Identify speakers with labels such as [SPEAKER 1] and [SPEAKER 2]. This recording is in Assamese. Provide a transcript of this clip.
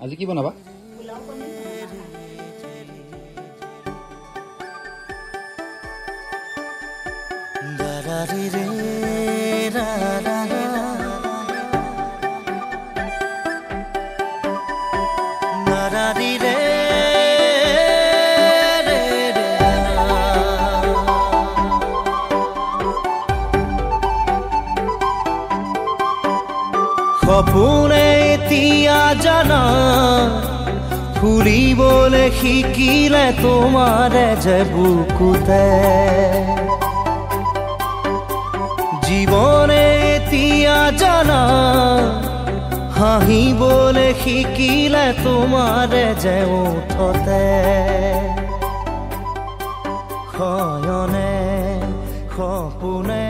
[SPEAKER 1] আজি কি বনাবা?
[SPEAKER 2] পোলাও পনীৰ বনাম।
[SPEAKER 3] সপোনে এতিয়া জানা ফুৰিবলৈ শিকিলে তোমাৰে যে বুকুতে, জীৱনে এতিয়া জানা হাঁহিবলৈ শিকিলে তোমাৰে যে ওঠতে, শয়নে সপোনে।